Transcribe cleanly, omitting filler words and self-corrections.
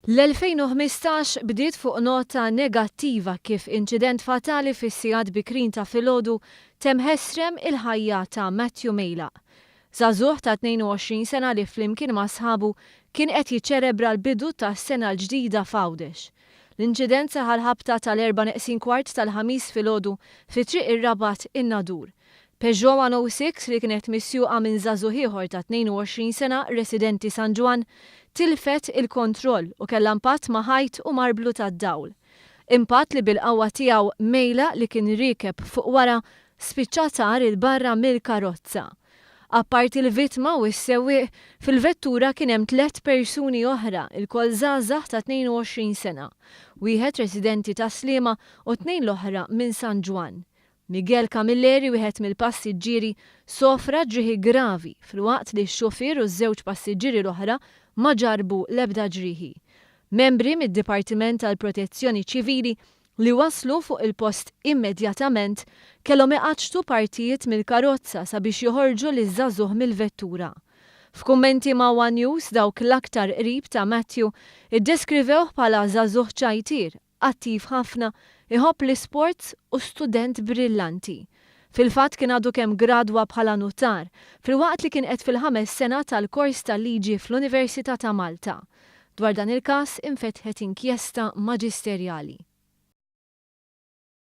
L-2015 bdiet fuq nota negattiva kif inċident fatali fis-sigħat bikrin ta' filgħodu temm ħesrem il-ħajja ta' Matthew Mejlaq. Żagħżugħ ta' 22 sena li flimkien ma' sħabu kien qed jiċċelebra l-bidu tas-sena l-ġdida f'Għawdex. L-inċident seħħ għall-ħabta tal-erba' neqsin kwart tal-Ħamis filgħodu fi Triq ir-Rabat in-Nadur. Peugeot 106 li kienet misjuqa minn żagħżugħ ieħor ta' 22 sena residenti San Ġwann tilfet il-kontroll u kellha impatt ma' ħajt u marblu tad-dawl. Impatt li bil-qawwa tiegħu mejla li kien riekeb fuq wara spiċċa tar 'il barra mill-karozza. Apparti l-vittma u s-sewwieq, fil-vettura kien hemm tlett persuni oħra, ilkoll żgħażagħ ta' 22 sena. Wieħed residenti Tas-Sliema u t-tnejn l-oħra minn San Ġwann. Miguel Camilleri, wieħed mill-passiġġieri, sofra ġrieħi gravi filwaqt li x-xufier u ż-żewġ passiġġieri l-oħra ma ġarrbu l-ebda ġrieħi. Membri mid-Dipartiment tal-Protezzjoni Ċivili li waslu fuq il-post immedjatament kellhom iqaċċtu partijiet mill-karozza sabiex joħorġu liż-żagħżugħ mill-vettura. F'kummenti ma' one News dawk l-aktar qrib ta' Matthew iddeskrivewh bħala żagħżugħ ċajtier, Attiv ħafna, iħobb l-isports u student brillanti. Fil-fatt kien għadu kemm gradwa bħala nutar, filwaqt li kien qed fil-ħames sena tal-kors tal-liġi fl-Università ta' Malta. Dwar dan il-każ infetħet inkjesta maġisterjali.